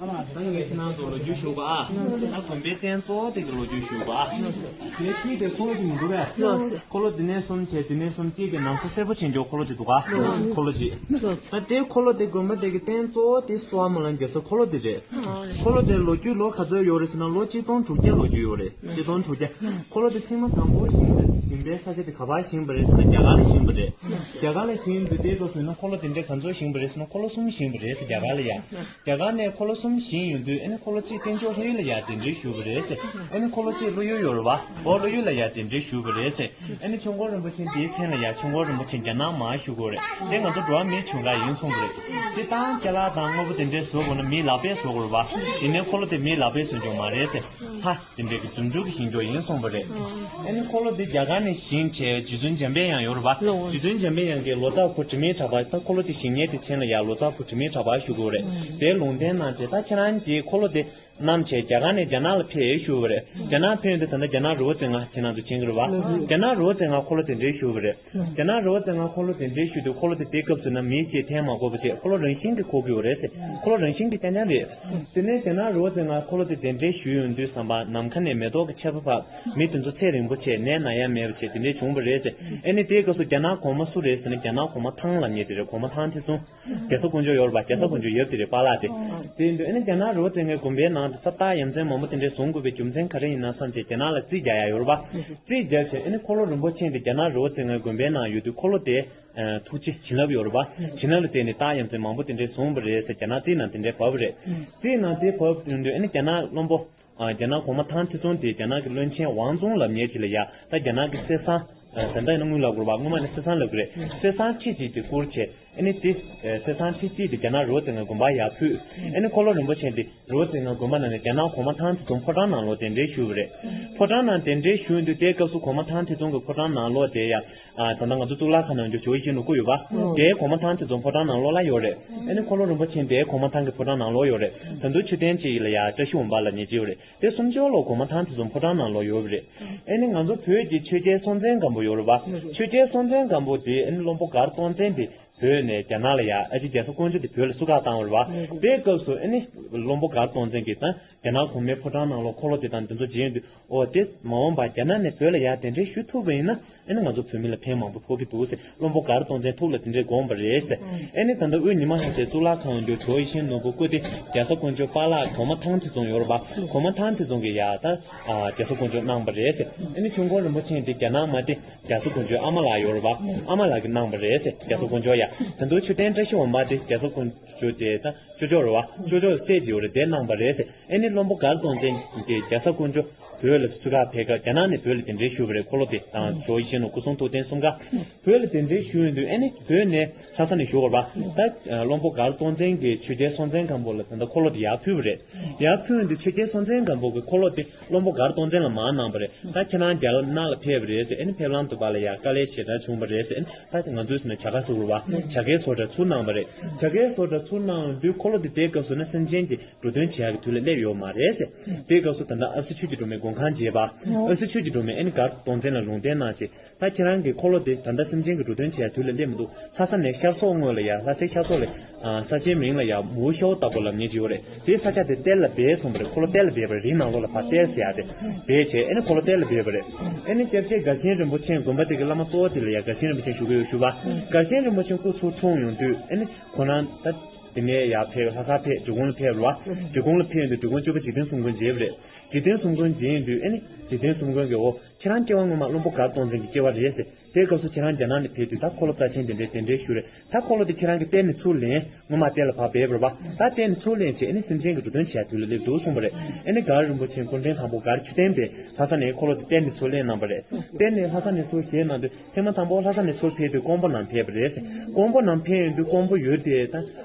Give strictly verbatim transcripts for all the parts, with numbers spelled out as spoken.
ད་ངས་ཁྱེད་རང་ཚོ་ལོ་རྒྱུས་ཞུ་ག་ཨ། ད་དགོན་པའི་རྟེན་གཙོ་བོ་དེ་གི་ལོ་རྒྱུས་ཞུ་ག་ཨ། དེ་དཀྱིལ་དེ་འཁོར་ལོ་ཅིག་མི་འདུག་གས། འཁོར་ལོ་དེ་ནས་གསུམ་བྱས་དེ་ནས་གསུམ་དཀྱིལ་དེ་ནང་ས་སེར་པོ་ཆེན་པོ་འཁོར་ལོ་ཅིག་འདུག་ག་འཁོར་ལོ་ཅིག་ད་དེ་འཁོར་ལོ་དེ་དགོན་པ་དེ་གི་རྟེན་གཙོ་བོ་དེ་གསོལ་བ་སྨོན་ལམ་རྒྱག་ས་འཁོར་ལོ་དེ་རེད། འཁོར་ལོ་དེ་ལོ་རྒྱུས་ལོ་ག་ཚོད་ཡོད་རེད་ཟེར་ན་ལོ་གཅིག་སྟོང་དྲུག་བརྒྱ་ལོ་རྒྱུས་ཡོད་རེད། གཅིག་སྟོང་དྲུག་བརྒྱ། འཁོར་ལོ་དེ་ཐེངས་མ་དང་པོ་བཞེངས་པའི་བཞེངས་པའི་ས་ཆ་དེ་ག་པར་བཞེངས་པ་རེད་ཟེར་ན་རྒྱ་གར་ལ་བཞེངས་པ་རེད། རྒྱ་གར་ལ་བཞེངས་དུས་དེའི་སྐབས་སུ་ཡིན་ན་འཁོར་ལོ་དེ་འདྲའི་ག་ཚོད་བཞེངས་པ་རེད་ཟེར་ན་འཁོར་ལོ་གསུམ་བཞེངས་པ་རེད་ཟེར་རྒྱ་གར་ལ་ཡ། རྒྱ་གར་ནས་འཁོར་ལོ་གསུམ་བཞེངས་ཡོང་དུས་ཨ་ནི་འཁོར་ལོ་གཅིག་བསྟན་འབྱུང་ལྷ་ཡུལ་ལ་ཡ་གདན་འདྲེན་ཞུས་པ་རེད་ཟེར། ཨ་ནི་འཁོར་ལོ་གཅིག་ཀླུ་ཡུལ་ཡོད་རེད་བ། འོ་ཀླུ་ཡུལ་ལ་ཡ་གདན་འདྲེན་ཞུས་པ་རེད་ཟེར། ཨ་ནི་ཆོས་འཁོར་རིན་པོ་ཆེ་འདིའི་མཚན་ལ་ཡ་ཆོས་འཁོར་རིན་པོ་ཆེ་རྒྱ་ནག་མར་ཞུ་དགོས་རེད། དེ་ང་ཚོ་འགྲོ་བ་མིའི་བྱུང་ཁ་ཡིན་གསུངས་པ་རེད། སྤྱིར་བཏང་ཅ་ལག་དང་དངོས་པོ་དེ་འདྲའི་བཟོ་དགོས་ན་མིའི་ལག་པས་བཟོ་དགོས་རེད་བ། ཡིན་ནའི་འཁོར་ལོ་དེ་མིའི་ལག་པས་བཟོ་རྒྱུ་མ་རེད་ཟེར། ལྷ་དེ་འདྲའི་གི་རྫུ་འཕྲུལ་གྱིས་བཞེངས་རྒྱུ་ཡིན་གསུངས་པ་རེད། ཨ་ནི་འཁོར་ལོ་འདི་རྒྱ་གར་ནས་བཞེངས་བྱས་རྗེ་བཙུན་འཇམ་པའི་དབྱངས་ཡོད་རེད་པ། རྗེ་བཙུན་འཇམ་པའི་དབྱངས་ཀྱིས་ལོ་ཙཱ་བུ་དྲི་མེད་གྲགས་པ། ད་འཁོར་ལོ་འདི་བཞེངས་མཁན་དེ་མཚན་ལ་ཡང་ལོ་ཙཱ་བུ་དྲི་མེད་གྲགས་པ་ཞུ་དགོས་རེད། དེ་ལུང་བསྟན་གནང་བྱས་ད་ཁྱེད་རང་གིས་འཁོར་ལོ་འདི་བསྣམས་བྱས་རྒྱ་གར་ནས་རྒྱ་ནག་ལ་ཕེབས་ཞུ་བ་རེད། རྒྱ་ནག་ཕེབས་ཡོང་དུས་ད་ལྟ་རྒྱ་ནག་རི་བོ་རྩེ་ལྔ་ཁྱེད་རང་ཚོ་མཁྱེན་གྱི་རེད་པ། རྒྱ་ནག་རི་བོ་རྩེ་ལྔ་འཁོར་ལོ་དེ་འདྲའི་ཞུ་བ་རེད། རྒྱ་ནག་རི་བོ་རྩེ་ལྔ་འཁོར་ལོ་དེ་འདྲའི་ཞུ་དུས་འཁོར་ལོ་དེ་དེ་སྐབས་སུ་ན་མིའི་ལྕེ་འཐེན་མ་དགོས་པ་བྱས་འཁོར་ལོ་རང་བཞིན་གྱིས་འཁོར་གྱི་ཡོད་རེད་ཟེར། འཁོར་ལོ་རང་བཞིན་གྱིས་རྐྱང་རྐྱང་རེད། དེ་ནས་རྒྱ་ནག་རི་བོ་རྩེ་ལྔ་འཁོར་ལོ་དེ་དེ་འདྲའི་ཞུ་ཡོང་དུས་ཙམ་པ་ནམ་མཁའ་ནས་མེ་ཏོག་གི་ཆར་པ་བབས། མི་དེ་ཚོ་ཚེ་རིང་པོ་བྱས་ནད་ན་ཡ་མེད་པ་བྱས་དེ་འདྲའི་བྱུང་བ་རེད་ཟེར། ཨ་ནི་དེའི་སྐབས་སུ་རྒྱ་ནག་གོང་མ་སུ་རེད་ཟེར་ན་རྒྱ་ནག་གོང་མ་ཐང་ལབ་མཁན་དེ་རེད། གོང་མ་ཐང་ཐེ་ཙུང་། རྒྱལ་ས་དཀོན་མཆོག་ཡོད་རེད་པ། རྒྱལ་ས་དཀོན་མཆོག་ཡབ་དེ་རེད་པཱ་ལགས་དེ། དེ་ཡིན་དུས་ཨ་ནི་རྒྱ་ནག་རི་བོ་རྩེ་ལྔའི་དགོན་པའི་ནང་དུ་ད་རྟགས་ཡ་མཚན་མང་པོ་དེ་འདྲའི་བཟོ་དགོས་པའི་རྒྱུ་མཚན་ག་རེ་ཡིན་ན་བསམ་བྱས་རྒྱ་ནག་ལ་རྩིས་རྒྱག་ཡ་ཡོད་རེད་པ། རྩིས་རྒྱབ་བྱས་ཨ་ནི་འཁོར་ལོ་རིན་པོ་ཆེ་འདི་རྒྱ་ནག་རི་བོ་རྩེ་ལྔའི་དགོན་པའི་ནང་ཡོད་དུས་འཁོར་ལོ་དེ་ཐུགས་རྗེ་བྱིན་རླབས་ཡོད་རེད་པ། བྱིན་རླབས་ལ་བརྟེན་ནས་རྟགས་ཡ་མཚན་མང་པོ་དེ་འདྲའི་བཟོས་པ་རེད་ཟེར་རྒྱ་ནག་རྩིས་ནང་དེ་འདྲའི་བབས་པ་རེད། རྩིས་ནང་དེ་བབས་ཡོང་དུས་ཨ་ནི་རྒྱ་ནག་བློན་པོ། རྒྱ་ནག་གོང་མ་ཐང་ཐེ་ཙུང་དེ་རྒྱ་ནག་གི་བློན་ཆེན་ཝང་ཙུང་ལབ་མཁན་ཅིག་ལ་ཡ་ད་རྒྱ་ནག་གི་གསེར་སྲང་། ད་ལྟ་ཡིན་ན་དངུལ་ལབ་དགོས་རེད་པ། སྔོན་མ་ནི་གསེར་སྲང་ལབ་ཀྱི་རེད། གསེར་སྲང་ཁྲི་གཅིག་དེ་བསྐུར་བྱས་ཨ་ནི་དེ་གསེར་སྲང་ཁྲི་གཅིག་དེ་རྒྱ་ནག་རི་བོ་རྩེ་ལྔའི་དགོན་པར་ཡར་ཕུལ། ཨ་ནི་འཁོར་ལོ་རིན་པོ་ཆེ་དེ་རི་བོ་རྩེ་ལྔའི་དགོན་པ་ནང་ནས་རྒྱ་ནག་གོང་མ་ཐང་ཐེ་ཙུང་ཕོ་བྲང་ནང་ལོགས་གདན་འདྲེན་ཞུས་པ་རེད། ཕོ་བྲང་ནང་གདན་འདྲེན་ཞུས་དུས་དེའི་སྐབས་སུ་གོང་མ་ཐང་ཐེ་ཙུང་གི་ཕོ་བྲང་ནང་ལོགས་དེ་ཡ། ད་ལྟ་ང་ཚོ་གཙུག་ལག་ཁང་ནང་འཇོག་ཇོ་ཡི་ཤིན་ནུ་སྐུ་ཡོད་པ། དེའི་གོང་མ་ཐང་ཐེ་ཙུང་ཕོ་བྲང་ནང་ལོགས་ལ་ཡོད་རེད། ཨ་ནི་འཁོར་ལོ་རིན་པོ་ཆེ་དེའི་གོང་མ་ཐང་གི་ཕོ་བྲང་ནང་ལོགས་ཡོད་རེད། ད་དུང་མཆོད་རྟེན་གཅིག་ལ་ཡ་བཀྲ་ཤིས་འོད་འབར་ལབ་མཁན་གཅིག་ཡོད་རེད། དེ་གསུམ་ཆར་ལོ་གོང་མ་ཐང་ཐེ་ཙུང་ཕོ་བྲང་ནང་ལོགས་ཡོད་པ་རེད། ཨ་ནི་ང་ཚོ་བོད་ཀྱི་ཆོས་རྒྱལ་སྲོང་བཙན་སྒམ་པོ་ཡོད་རེད་པ། ཆོས་རྒྱལ་སྲོང་བཙན་སྒམ་པོ་དེ་ཨ་ནི་བློན་པོ་མགར་སྟོང་བཙན་དེ་བོད་ནས་རྒྱ་ནག་ལ་ཡ་ཨ་ཅེ་རྒྱ་བཟའ་ཀོང་ཇོ་དེ་བོད་ལ་བཙུགས་ག་བཏང་བ་རེད་པ། དེའི་སྐབས་སུ་ཨ་ནི་བློན་པོ་མགར་སྟོང་བཙན་གྱིས་ད་རྒྱ་ནག་གོང་མའི་ཕོ་བྲང་ནང་ལོགས་འཁོར་ལོ་དེ་དང་དེ་ཚོ་མཇལ་ཡོང་དུས་ཨོ་དེ་མ་འོངས་པར་རྒྱ་ནག་ནས་བོད་ལ་ཡ་གདན་འདྲེན་ཞུ་ཐུབ་པ་ཡིན་ན། ཨ་ནི་ང་ཚོ་བོད་མི་ལ་ཕན་མང་པོ་ཐོགས་ཀྱི་འདུག་ཟེར་བློན་པོ་མགར་སྟོང་བཙན་ཐུགས་ལ་དེ་འདྲས་དགོངས་པ་རེད་ཟེར། ཨ་ནི་ད་ལྟ་དབུས་ཉི་མ་ལྷ་སའི་གཙུག་ལག་ཁང་འདུག་ཇོ་ཡི་ཤིན་ནུ་སྐུ་སྐུ་དེ་རྒྱ་བཟའ་ཀོང་ཇོ་པཱ་ལགས་གོང་མ་ཐང་ཐེ་ཙུང་ཡོད་རེད་པ། གོང་མ་ཐང་ཐེ་ཙུང་གིས་ཡ་ད་རྒྱ་བཟའ་ཀོང་ཇོ་གནང་པ་རེད་ཟེར། ཨ་ནི་ཆོས་འཁོར་རིན་པོ་ཆེ་དེ་རྒྱ་ནག་མ་དེ་རྒྱ་བཟའ་ཀོང་ཇོའི་ཨ་མ་ལགས་ཡོད་རེད་པ། ཨ་མ་ལགས་ཀྱིས་གནང་པ་རེད་ཟེར་རྒྱ་བཟའ་ཀོང་ཇོ་ཡ། ད་དུང་མཆོད་རྟེན་བཀྲ་ཤིས་འོད་འབར་དེ་རྒྱ་བཟའ་ཀོང་ཇོ་དེ་ད་ཅོ་ཅོ་རེད་པ། ཅོ་ཅོ་སྲས་ཅིག་ཡོད་རེད་དེ་གནང་པ་རེད་ཟེར། ཨ་ནི་བློན་པོ་མགར་སྟོང་བཙན་གྱིས་རྒྱ་བཟའ་ཀོང་ཇོ་བོད་ལ་བཙུགས་ག་ཕེབས་སྐབས་རྒྱ་ནག་ནས་བོད་ལ་གདན་འདྲེན་ཞུས་པ་རེད། འཁོར་ལོ་དེ་དང་ཇོ་ཡི་ཤིན་ནུ་སྐུ་གསུང་ཐུགས་རྟེན་གསུམ་ཀ་བོད་ལ་གདན་འདྲེན་ཞུས་ཡོང་དུས་ཨ་ནི་བོད་ནས་ལྷ་ས་ནས་ཞུ་བར་པ་ད་བློན་པོ་མགར་སྟོང་བཙན་གྱིས་ཆོས་རྒྱལ་སྲོང་བཙན་སྒམ་པོ་ལ་ད་ལྟ་འཁོར་ལོ་དེ་ཡར་ཕུལ་བ་རེད། ཡར་ཕུལ་ཡོང་དུས་ཆོས་རྒྱལ་སྲོང་བཙན་སྒམ་པོ་གིས་འཁོར་ལོ་དེ་བློན་པོ་མགར་སྟོང་བཙན་ལ་མར་གནང་པ་རེད། ད་ཁྱེད་རང་རྒྱ་ནག་ལ་ཕེབས་པ་རེད་ཟེར། ཨ་ནི་ཕེབས་ལམ་དུ་བར་ལ་ཡ་དཀའ་ལས་ཞེ་དྲག་བྱུང་བ་རེད་ཟེར། ཨ་ནི་ད་ང་ཚོས་ཟེར་ན་བྱ་དགའ་ཟེར་བ་རེད་པ། བྱ་དགའི་བཟོ་གྲྭ་ཚུར་གནང་པ་རེད། བྱ་དགའི་བཟོ་གྲྭ་ཚུར་གནང་ཡོང་དུས་འཁོར་ལོ་དེ་དེའི་སྐབས་སུ་ན་སེམས་ཅན་གྱི་འགྲོ་དོན་བྱེད་ཡག་གི་དུས་ལ་སླེབས་ཡོད་མ་རེད་ཟེར། དེའི་སྐབས་སུ་ད་ལྟ་ཨ་སི་ཆོས་ཀྱི་སྒྲོན་མེ་སྒོམ་ཁང་མཇལ་བ། ཨ་སི་ཆོས་ཀྱི་སྒྲོན་མེས་ཨ་ནི་མགར་སྟོང་བཙན་ལ་ལུང་བསྟན་གནང་བྱས། ད་ཁྱེད་རང་གི་འཁོར་ལོ་དེ་ད་ལྟ་སེམས་ཅན་གྱི་འགྲོ་དོན་བྱེད་ཡག་དུས་ལ་སླེབས་མི་འདུག་ལྷ་ས་ནས་ཤར་ཕྱོགས་ངོས་ལ་ཡ་ལྷ་སའི་ཤར་ཕྱོགས་ལ་ས་ཆའི་མིང་ལ་ཡ་མུའུ་ཤའོ་ཏ་པོ་ལབ་མཁན་ཅིག་ཡོད་རེད། དེའི་ས་ཆ་དེ་གཏེར་ལ་སྦས་གསུངས་པ་རེད། འཁོར་ལོ་གཏེར་ལ་སྦས་པ་རེད། རིའི་ནང་ལོགས་ལ་ཕར་གཏེར་ཟེར་ཡག་དེ་སྦས་བྱས་ཨ་ནི་འཁོར་ལོ་གཏེར་ལ་སྦས་པ་རེད། ཨ་ནི་སྐྱབས་རྗེ་མགར་ཆེན་རིན་པོ་ཆེ་དགོན་པ་དེ་གི་བླ་མ་གཙོ་བོ་དེ་ལ་ཡ་མགར་ཆེན་རིན་པོ་ཆེ་ཞུ་གི་ཡོད་ཞུ་བ། མགར་ཆེན་རིན་པོ་ཆེ་སྐུ་ཚུར་འཁྲུངས་ཡོང་དུས་ཨ་ནི་ཁོ་རང་ད། དེ་ནས་ཡར་ཕེབས་ལྷ་སར་ཕེབས། འབྲི་གུང་ལ་ཕེབས་རེད་བ། འབྲི་གུང་ལ་ཕེབས་ཡོང་དུས་འབྲི་གུང་སྤྱི་པ་འཇིག་རྟེན་གསུམ་མགོན་མཇལ་བ་རེད། འཇིག་རྟེན་གསུམ་མགོན་མཇལ་ཡོང་དུས་ཨེ་ནི་འཇིག་རྟེན་གསུམ་མགོན་གྱིས་འོ་ཁྱེད་རང་སྐྱེ་བ་སྔོན་མ་བློན་པོ་མགར་སྟོང་བཙན་གྱི་སྐྱེ་བ་རེད་ཟེར། དེའི་སྐབས་སུ་ཁྱེད་རང་རྒྱ་ནག་ནས་ཕེབས་དུས་ད་འཁོར་ལོ་རྩ་ཆེན་དེ་འདྲའི་གདན་འདྲེན་ཞུས་རེད། ད་འཁོར་ལོ་དེ་ཁྱེད་རང་གིས་གཏེར་ནས་ཚུར་ལེན། སྔོན་མ་གཏེར་ལ་ཕར་སྦས་པ་རེད་བ། ད་གཏེར་ནས་ཚུར་ལེན་བྱས་ཨེ་ནི་སེམས་ཅན་གྱི་འགྲོ་དོན་བྱེད་ཡ་དུས་ལ་སླེབས་འདུག་གསུངས་པ་རེད། ཨེ་ནི་མགར་རིན་པོ་ཆེ་སྐུ་ཕྲེང་དང་པོ་མགར་ཆོས་ལྡན་པས་ལྷ་ས་ནས་འཁོར་ལོ་དེ་གཏེར་ནས་ཚུར་ལེན་གནང་བ་རེད། གཏེར་ནས་ལྷ་ས་ནས་ཚུར་བཞེས་གནང་དུས། ཐེངས་མ་དང་པོ་ལྷ་ས་ནས་ཚུར་ཕེབས་དུས་ཀོང་པོ་ནང་ཕེབས་པ་རེད། ཀོང་པོ་ནང་ཕེབས་ཡོང་དུས་ཀོང་པོ་ཡུལ་དེ་ད་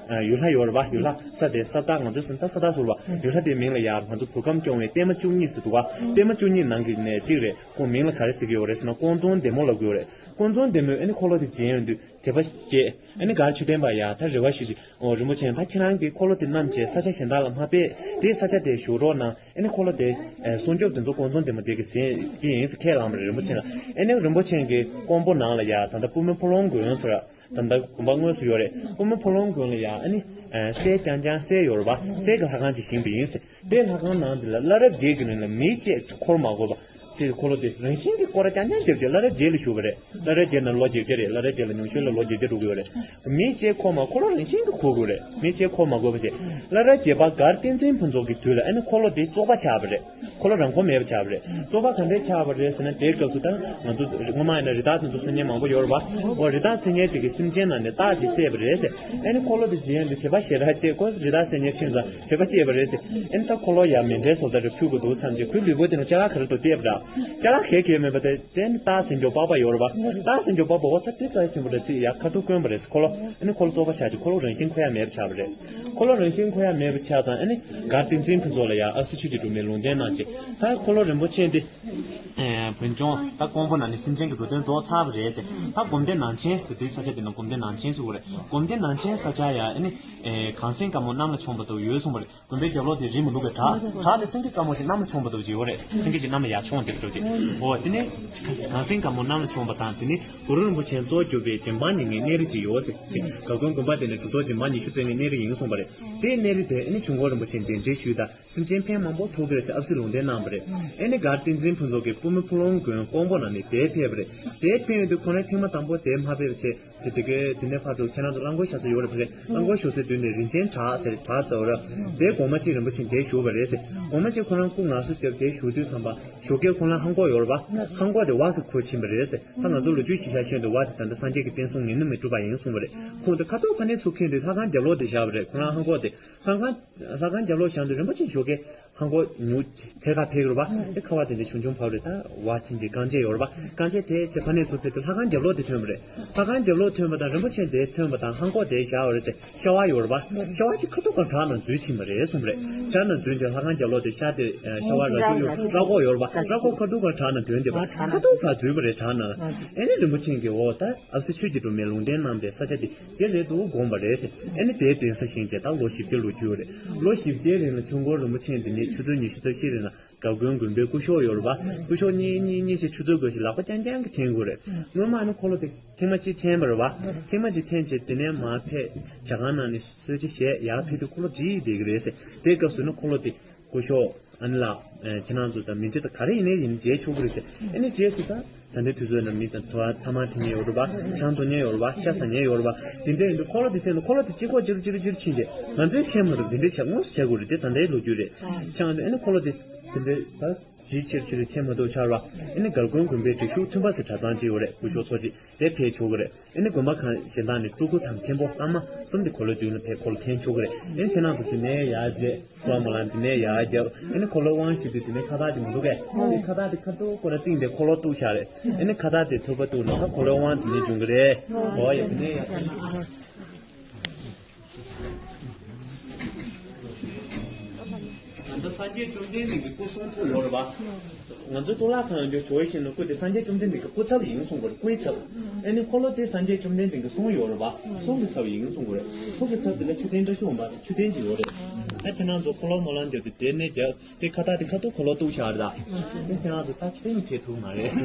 ཡུལ་ལྷ་ཡོད་རེད་བ། ཡུལ་ལྷ་ས་དེ་ས་བདག་ང་ཚོས་ཟེར་ན་ད་ས་བདག་ཟེར་བ། ཡུལ་ལྷ་དེའི་མིང་ལ་ཡ་ང་ཚོ་བོད་ཁམས་སྐྱོང་བའི་བརྟན་མ་བཅུ་གཉིས་ཟེར་འདུག་བ། བརྟན་མ་བཅུ་གཉིས་ནང་གི་ནས་གཅིག་རེད། ཁོང་མིང་ལ་ག་རེ་ཟེར་གྱི་ཡོད་རེད་ཟེར་ན་ཀོང་རྫོང་བདེ་མོ་ལབ་ཀྱི་ཡོད་རེད། ཀོང་རྫོང་བདེ་མོས་ཨ་ནི་འཁོར་ལོ་དེ་མཇལ་ཡོང་དུས་དད་པ་སྐྱེས། ཨ་ནི་མགར་ཆོས་ལྡན་པ་ཡ་ད་རེ་བ་ཞུས་ཤིག་ཨོ་རིན་པོ་ཆེ་ད་ཁྱེད་རང་གིས་འཁོར་ལོ་དེ་བསྣམས་བྱས་ས་ཆ་གཞན་དག་ལ་མ་ཕེབས། དེའི་ས་ཆ་དེར་བཞུགས་རོགས་གནང་། ཨ་ནི་འཁོར་ལོ་དེ་ཨེ་སྲུང་སྐྱོབ་དེ་ཚོ་ཀོང་རྫོང་བདེ་མོ་དེ་གིས་ཟིན་གྱི་ཡིན་ཟེར་ཁས་བླངས་པ་རེད་རིན་པོ་ཆེ་ལ། ཨ་ནི་རིན་པོ་ཆེ་གིས་ཀོང་པོ་ནང་ལ་ཡ་ད་ལྟ་པུས་མོ་ཕོ་ལོང་དགོན་ཟེར་ད་ལྟ་དགོན་པ་དངོས་སུ་ཡོད་རེད། པུས་མོ་ཕོ་ལོང་དགོན་ལ་ཡ་ཨ་ནི་ གསལ་རྐྱང་རྐྱང་གསལ་ཡོད་རེད་པ། གསལ་གྱི་ལྷ་ཁང་ཅིག་བཞེངས་པ་ཡིན་ཟེར། དེ་ལྷ་ཁང་ནང་དེ་ལ་བླ་རབས་བརྒྱད་ཀྱི་རིང་ལ་མིའི་ལྕེ་འཁོར་མ་དགོས་པ། ཅེས་འཁོར་ལོ་དེ་རང་བཞིན་གྱིས་སྐོར་ར་རྐྱང་རྐྱང་བརྒྱབ་བྱས་བླ་རབས་བརྒྱད་ལ་བཞུགས་པ་རེད། བླ་རབས་བརྒྱད་ནང་ལོ་བརྒྱད་བརྒྱ་རེད། བླ་རབས་བརྒྱད་ལ་ཉུང་ཤོས་ལ་ལོ་བརྒྱད་བརྒྱ་འགྲོ་གི་ཡོད་རེད། མིའི་ལྕེ་འཁོར་མ་འཁོར་ལོ་རང་བཞིན་གྱིས་འཁོར་དགོས་རེད། མིའི་ལྕེ་འཁོར་མ་དགོས་པ་བྱས། བླ་རབས་བརྒྱད་པ་མགར་བསྟན་འཛིན་ཕུན་ཚོགས་ཀྱི་དུས་ལ་ཨ་ནི་འཁོར་ལོ་དེ་བཙོག་པ་ཆགས་པ་རེད། འཁོར་ལོ་རང་འཁོར་མེད་པ་ཆགས་པ་རེད། བཙོག་པ་ག་འདྲས་ཆགས་པ་རེད་ཟེར་ན། དེའི་སྐབས་སུ་ད་ང་ཚོ་སྔོན་མ་ཡིན་ན་རི་དྭགས་དེ་ཚོ་གསོད་མཁན་མང་པོ་ཡོད་རེད་པ། འོ་རི་དྭགས་གསོད་མཁན་ཅིག་གིས་སེམས་ཅན་ནང་ནས་སྟག་ཅིག་བསད་པ་རེད་ཟེར། ཨ་ནི་འཁོར་ལོ་དེ་རྗེས་ལ་དད་པ་ཞེ་དྲག་སྐྱེས། ཁོ་རི་དྭགས་གསོད་མཁན་ཤེས་ཙང་དད་པ་སྐྱེས་པ་རེད་ཟེར། ཨ་ནི་ད་འཁོར་ལོ་ཡ་མེ་འདྲའི་བཟོ་ལྟ་རེ་ཕུལ་དགོས་འདུག་བསམ་བྱས་ཁོའི་ལུས་པོ་དེ་ནང་ཅ་ལག་ག་རེ་འདུག་བལྟས་པ་འདྲ། ཅ་ལག་ག་གེ་མེད་པ་དེ། དེ་ནི་སྟག་ཟིན་རྒྱུ་པགས་པ་ཡོད་རེད་པ། སྟག་ཟིན་རྒྱུ་པགས་པ། འོ་ད་དེ་རྩ་ཆེན་པོ་རེད་ཟེར་ཡ་ཁ་ཐུག་བསྐོན་པ་རེད་ཟེར། འཁོར་ལོ་ཨ་ནི་འཁོར་ལོ་བཙོག་པ་ཆགས་ཀྱི། འཁོར་ལོ་རང་བཞིན་འཁོར་ཡ་མེད་པ་ཆགས་པ་རེད། འཁོར་ལོ་རང་བཞིན་འཁོར་ཡ་མེད་པ་ཆགས་ཙང་ཨ་ནི་མགར་བསྟན་འཛིན་ཕུན་ཚོགས་ལ་ཡ་ཨ་སི་ཆོས་ཀྱི་སྒྲོན་མེ་ལུང་བསྟན་གནང་བྱས། ད་འཁོར་ལོ་རིན་པོ་ཆེ་འདི་བོད་ལྗོངས་ད་ཀོང་པོ་ནང་ནས་སེམས་ཅན་གྱི་འགྲོ་དོན་རྫོགས་ཚར་བ་རེད་ཟེར། ད་སྒོམ་སྡེ་ནང་ཆེན་ཟེར། དེའི་ས་ཆ་དེ་ནི་སྒོམ་སྡེ་ནང་ཆེན་ཟེར་བ་རེད། སྒོམ་སྡེ་ནང་ཆེན་ས་ཆ་ཡ་ཨ་ནི་གངས་སེང་དཀར་མོ་གནམ་ལ་མཆོངས་པ་དུ་ཡོད་གསུངས་པ་རེད། དགོན་པའི་རྒྱབ་ལོགས་དེ་རི་མི་འདུག་པས། བྲག་བྲག་དེ་སེང་གེ་དཀར་མོ་ཅིག་གནམ་ལ་མཆོངས་པ་འདུག་ཅིག་ཡོད་རེད། སེང་གེ་ཅིག་གནམ་ལ་ཡར་མཆོངས་བསྡད་པ་འདུག་ཅིག་འོ་དེ་ནས་གངས་སེང་དཀར་མོ་གནམ་ལ་མཆོངས་པ་དང་། དེ་ནས་གུ་རུ་རིན་པོ་ཆེ་གཙོ་གྱུར་པའི་རྗེ་འབངས་ཉེར་ལྔའི་གནས་རི་ཅིག་ཡོད་ཟེར། ཅིག་ག་གོན་དགོན་པ་དེ་ནས་གྲུབ་ཐོབ་རྗེ་འབངས་ཉི་ཤུ་རྩ་ལྔའི་གནས་རི་ཡིན་གསུངས་པ་རེད། དེའི་གནས་རི་དེ་ཨ་ནི་ཆོས་འཁོར་རིན་པོ་ཆེ་གདན་འདྲེན་ཞུས་དང་སེམས་ཅན་ཕན་མང་པོ་ཐོབ་ཀྱི་རེད་ཟེར་ཨབ་སི་ལུང་བསྟན་གནང་བ་རེད། ཨ་ནི་མགར་བསྟན་འཛིན་ཕུན་ཚོགས་ཀྱིས་སྤུ་མེ་ཕུ་ལུང་དགོན་ཀོང་པོ་ནང་ནས་དེར་ཕེབས་པ་རེད། དེར་ཕེབས་ཡོང་དུས་ཁོ་རང་ཐེངས་མ་དང་པོ་དེར་མ་ཕེབས་པ་བྱས། དེ་དེ་གའི་དེ་ནས་ཕར་འགྲོ་ཁྱེད་རང་ཚོ་རླངས་འཁོར་བཞག་ས་ཡོད་རེད་པ། རེད། རླངས་འཁོར་བཞག་སའི་མདུན་ནས་རིན་ཆེན་བྲག་ཟེར་བྲག་རྩ་བ་རེད། དེ་སྒོ་མ་གཅིག་རིན་པོ་ཆེ་དེར་བཞུགས་པ་རེད་ཟེར། སྒོ་མ་གཅིག་ཁོ་རང་སྐུ་ངལ་གསོ་བརྒྱབ་དེར་བཞུགས་དུས་ཙམ་པ་ཞོགས་ཀས་ཁོ་རང་ལྷམ་གོག་ཡོད་རེད་པ། ལྷམ་གོག་དེ་འོག་གི་ཁུར་ཕྱིན་པ་རེད་ཟེར། ད་ང་ཚོ་ལོ་རྒྱུས་ཤིག་བཤད་ཤེས་འདུག་པ། དེ་ད་ལྟ་སངས་རྒྱས་ཀྱི་བསྟན་སྲུང་ངེས་ནུས་མེད་གྲུབ་པ་ཡིན་གསུངས་པ་རེད། ཁོང་དེ་ཁ་ཐུག་ཕ་ནས་ཚུར་འཁྱེར་དུས་ལྷ་ཁང་རྒྱབ་ལོགས་དེ་བཞག་པ་རེད། ཁོ་རང་ལྷམ་གོག་དེ་ལྷ་ཁང་ལྷ་ཁང་རྒྱབ་ལོགས་བཞག་དུས་རིན་པོ་ཆེ་ཞོགས་ཀས་ལྷམ་གོག་ཉོ་ཚེར་ཁ་ཕེབས་ཀྱི་རེད་པ། ཨེ་ཁ་བ་དེ་འདྲ་ཆུང་ཆུང་ཕབ་རེད། ད་བ་ཕྱིན་ཅིག་རྐང་རྗེས་ཡོད་རེད་པ། རྐང་རྗེས་དེ་ཆེ་ཕ་ནས་ཚུར་ཕེབས་དུས་ལྷ་ཁང་རྒྱབ་ལོགས་དེ་ཐོན་པ་རེད། ལྷ་ཁང་རྒྱབ་ལོགས་ཐོན་པ་དང་རིན་པོ་ཆེ་དེ་ཐོན་པ་དང་ལྷམ་གོག་དེ་བཞག་པ་རེད་ཟེར། ཤ་བ་ཡོད་རེད་པ། ཤ་བ་ཅིག་ཁ་ཐུག་ག་བྲག་ནང་འཛུལ་ཕྱིན་པ་རེད་གསུངས་པ་རེད། བྲག་ནང་འཛུལ་རྗེས་ལྷ་ཁང་རྒྱབ་ལོགས་དེ་ཤ་དེ་ཤ་བ་རྭ་ཅོ་ཡོད། རྭ་ཀོག་ཡོད་རེད་པ། རྭ་ཀོག་ཁ་ཐུག་ག་བྲག་ནང་འདོན་བསྡད་པ། ཁ་ཐུག་ག་འཛུལ་བ་རེད་བྲག་ནང་ལ། ཨེ་ནི་རིན་པོ་ཆེ་གིས་འོ་ད་ཨབ་སི་ཆོས་ཀྱི་སྒྲོན་མེ་ལུང་བསྟན་གནང་པའི་ས་ཆ་དེ་དེ་རེད་འདུག་དགོངས་པ་རེད་ཟེར། ཨེ་ནི་དེའི་གདན་ས་བཞེངས་རྗེས་ད་ལོ་བཞི་བརྒྱ་ལོ་རྒྱུས་རེད། ལོ་བཞི་བརྒྱའི་རིང་ལ་ཆོས་འཁོར་རིན་པོ་ཆེ་འདི་ཉིད་ཆུ་ཚོད་ཉི་ཤུ་རྩ་བཞི་རིང་ལ་སྒར་དགོན་དགོན་པའི་སྐུ་ཞབས་ཡོད་རེད་པ། སྐུ་ཞབས་གཉིས་གཉིས་གཉིས་ཞེས་ཆུ་ཚོད་དགོས་ཤིག་ལག་པ་རྐྱང་རྐྱང་གིས་འཐེན་དགོས་རེད། སྔོན་མ་ནི་འཁོར་ལོ་དེ་ཐེངས་མ་གཅིག་འཐེན་པ་རེད་པ། ཐེངས་མ་གཅིག་འཐེན་བྱས་དེ་ནས་མར་ཕེབས་ཇ་ཁང་ནང་ནས་གསོལ་ཇ་བཞེས་ཡར་ཕེབས་དུས་འཁོར་ལོ་བསྒྲིགས་བསྡད་ཀྱི་རེད་ཟེར། དེའི་སྐབས་སུ་ནི་འཁོར་ལོ་དེ་སྐུ་ཞབས་ཨ་ནི་ལགས། ཨེ་ཁྱེད་རང་ཚོ་དང་མི་རྗེ་དང་ག་རེ་ཡིན་ནའི་ཡིན་མཇལ་ཆོག་གི་རེད་ཟེར། ཨ་ནི་རྗེས་སུ་ད་ད་ལྟའི་དུས་ཚོད་ནང་མི་དང་ཐ་ཐ་མག་འཐེན་མཁན་ཡོད་རེད་པ། ཆང་འཐུང་མཁན་ཡོད་རེད་པ། ཤ་ཟ་མཁན་ཡོད་རེད་པ། དེ་འདྲ་ཡིན་དུས་འཁོར་ལོ་དེ་འཐེན་དུས་འཁོར་ལོ་དེ་ཅི་ཁོག་ཅི་རུ་ཅི་རུ་ཅི་རུ་ཕྱིན་རྗེས་ང་ཚོས་འཐེན་མ་ཐུབ། དེ་འདྲ་བྱས་དངོས་སུ་བྱས་དགོས་རེད། དེ་ད་ལྟའི་ལོ་རྒྱུས་རེད། ཆང་དེ་ཨ་ནི་འཁོར་ལོ་དེ་དེ་འདྲ་ད་ཅིའི་ཕྱིར་ཕྱིར་འཐེན་མ་ཐུབ་ཆགས་རེད་པ། ཨ་ནི་སྒར་དགོན་དགོན་པའི་སྒྲིག་ཞུགས་མཐུན་པ་ཟེར་གྲྭ་ཚང་ཅིག་ཡོད་རེད། སྐུ་ཞབས་ཚོ་ཅིག་དེར་ཕེབས་ཆོག་གི་རེད། ཨ་ནི་དགོན་པ་ཁག་གཞན་དག་ནས་སྤྲུལ་སྐུ་དང་མཁན་པོ་ལྷ་མོ་གསུམ་དེ་འཁོར་ལོའི་མདུན་ལ་ཕེབས་འཁོར་ལོ་འཐེན་ཆོག་གི་རེད། ཨ་ནི་ཁྱེད་རང་ཚོ་དེ་ནས་ཡར་རྗེས་སོ་མོ་ལ་དེ་ནས་ཡར་རྒྱབ། ཨ་ནི་འཁོར་ལོའི་དབང་ཞུ་དུས་དེ་ནས་ཁ་བཏགས་དེ་མི་འདུག་གས། ཨ་ནི་ཁ་བཏགས་དེ་ཁ་ཐུག་ཁོ་ར་བཏིང་སྟེ་འཁོར་ལོ་གཏུགས་བཞག་རེད། ཨ་ནི་ཁ་བཏགས་དེ་ཐུག་པ་གཏུགས་ན་ད་འཁོར་ལོའི་དབང་དེ་ནས་འབྱུང་གི་རེད། འོ་ཡ་དེ་ནས་ཡར། ད་ལྟ་སངས་རྒྱས་བཅོམ་ལྡན་འདས་ཀྱི་སྐུ་གསུང་ཐུགས་ཡོད་རེད་པ། ང་ཚོའི་གཙུག་ལག་ཁང་ཡོད་རྒྱུ་ཇོ་བོའི་ཞིང་ནང་སྐུ་དེ་སངས་རྒྱས་བཅོམ་ལྡན་འདས་ཀྱི་སྐུ་ཚབ་ཡིན་གསུང་གི་རེད། སྐུའི་ཚབ། ཨ་ནི་འཁོར་ལོ་དེ་སངས་རྒྱས་བཅོམ་ལྡན་འདས་ཀྱི་གསུང་ཡོད་རེད་པ། གསུང་གི་ཚབ་ཡིན་གསུང་གི་རེད། ཐུགས་ཀྱི་ཚབ་དེ་ལ་མཆོད་རྟེན་བཀྲ་ཤིས་འོད་འབར་ཟེར་མཆོད་རྟེན་ཅིག་ཡོད་རེད། ད་ཁྱེད་རང་ཚོ་འཁོར་ལོ་སྨོན་ལམ་རྒྱབ་དུས་དེ་ནས་རྒྱབ་དེ་ཁ་བཏགས་དེ་ཁ་ཐུག་འཁོར་ལོ་གཏུགས་བཞག་རེད། ད་དེ་ཁྱེད་རང་ཚོ་ད་གཏན་ནས་ཕེབས་ཐུབ་མ་རེད།